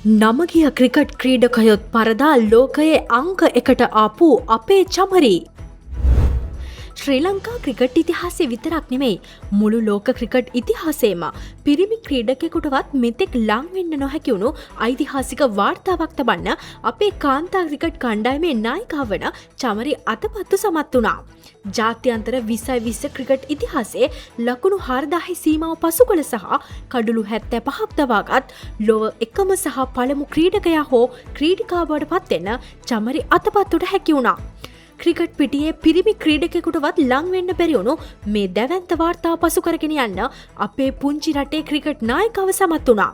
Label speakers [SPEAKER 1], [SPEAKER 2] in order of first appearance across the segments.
[SPEAKER 1] නමගිය cricket ක්‍රීඩකයොත් පරදා ලෝකයේ අංක එකට ආපු අපේ චමරි. ශ්‍රී ලංකා ක්‍රිකට් ඉතිහාසය විතරක් නෙමෙයි, මුළු ලෝක ක්‍රිකට් ඉතිහාසයේම පිරිමි ක්‍රීඩකයෙකුටවත් මෙතෙක් ලං වෙන්න නොහැකි වුණු ඓතිහාසික වාර්තාවක් තබන්න අපේ කාන්තා ක්‍රිකට් කණ්ඩායමේ නායිකාව වන චමරි අතපත්තු සමත් වුණා. ජාත්‍යන්තර 20.20 ක්‍රිකට් ඉතිහාසයේ ලකුණු 4000 සීමාව පසු කළ සහ කඩුළු 75ක් දවාගත් ලොව එකම සහ පළමු ක්‍රීඩකයා හෝ ක්‍රීඩිකාව බවට පත්වෙන්න චමරි අතපත්තුට හැකි වුණා. ක්‍රිකට් පිටියේ පිරිමි ක්‍රීඩකයෙකුටවත් ලං වෙන්න බැරි වුණු මේ දැවැන්ත වාර්තාව පසු කරගෙන යන්න අපේ පුංචි රටේ ක්‍රිකට් නායිකාව සමත් වුණා.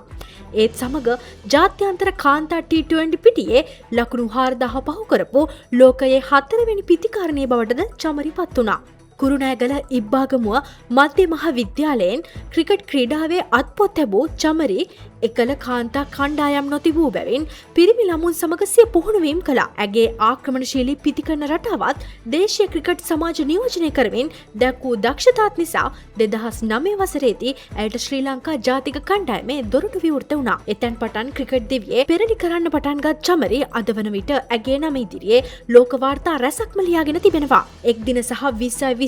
[SPEAKER 1] ඒත් සමග ජාත්‍යන්තර කාන්තා T20 පිටියේ ලකුණු 4000 පහු කරපු ලෝකයේ හතරවෙනි පිතිකරණය බවටද චමරි පත් වුණා. කුරුණෑගල ඉබ්බාගමුව මධ්‍ය මහා විද්‍යාලයෙන් ක්‍රිකට් ක්‍රීඩාවේ අත්පොත් තැබූ චමරි එකල කාන්තා කණ්ඩායම් නොතිබූ බැවින් පිරිමි ළමුන් සමග සිය පුහුණුවීම් කළා. ඇගේ ආක්‍රමණශීලී පිතිකරන රටාවත් දේශීය ක්‍රිකට් සමාජ නියෝජනය කරමින් දැක් වූ දක්ෂතාත් නිසා 2009 වසරේදී ඇයට ශ්‍රී ලංකා ජාතික කණ්ඩායමේ දොරටු විවෘත වුණා. එතැන් පටන් ක්‍රිකට් දිවියේ පෙරලි කරන්න පටන් ගත් චමරි අද වන විට ඇගේ නම ඉදිරියේ ලෝක වාර්තා රැසක්ම ලියාගෙන තිබෙනවා. එක් දින සහ 20.20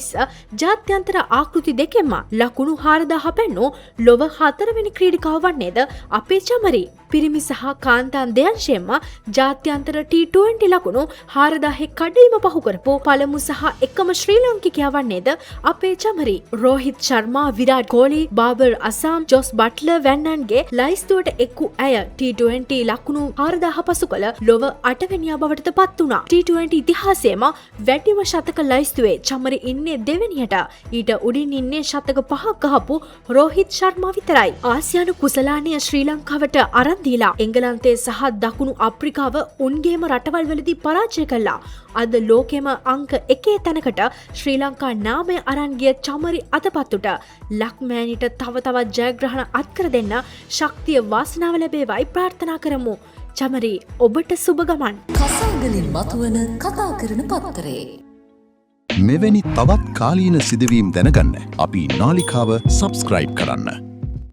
[SPEAKER 1] ජාත්‍යන්තර ආකෘති දෙකෙන්ම ලකුණු 4000 පැන්නූ ලොව හතරවෙනි ක්‍රීඩිකාව වන්නේද අපේ චමරි. පිරිමි සහ කාන්තාන් දෙයංශයෙන්ම ජාත්‍යන්තර T20 ලකුණු 4000 කඩයිම පහු කරපු පළමු සහ එකම ශ්‍රී ලාංකිකයා වන්නේද අපේ චමරි. රෝහිත් ශර්මා, විරාට් කෝලි, බාබර් අසාම්, ජොස් බට්ලර් වැන්නන්ගේ ලයිස්තුවට එක් වූ ඇය T20 ලකුණු 4000 පසු කළ ලොව අටවැනියා බවටද පත් වුණා. T20 ඉතිහාසයේම වැඩිම ශතක ලයිස්තුවේ චමරි ඉන්නේ දෙවැනියට. ඊට උඩින් ඉන්නේ ශතක පහක් ගහපු රෝහිත් ශර්මා විතරයි. ආසියානු කුසලානය ශ්‍රී ලංකාවට අරන් දීලා එංගලන්තය සහ දකුණු අප්‍රිකාව උන්ගේම රටවල් වලදී පරාජය කළා. අද ලෝකෙම අංක එකේ තැනකට ශ්‍රී ලංකා නාමය අරන් ගිය චමරි අතපත්තුට ලක්මෑණිට තව තවත් ජයග්‍රහණ අත්කර දෙන්න ශක්තිය වාසනාව ලැබේවායි ප්‍රාර්ථනා කරමු. චමරි, ඔබට සුබ ගමන්.
[SPEAKER 2] කසාගලින් මතුවන කතා කරන පත්තරේ.
[SPEAKER 3] මෙවැනි තවත් කාලීන සිදුවීම් දැනගන්න අපි නාලිකාව සබස්ක්‍රයිබ් කරන්න.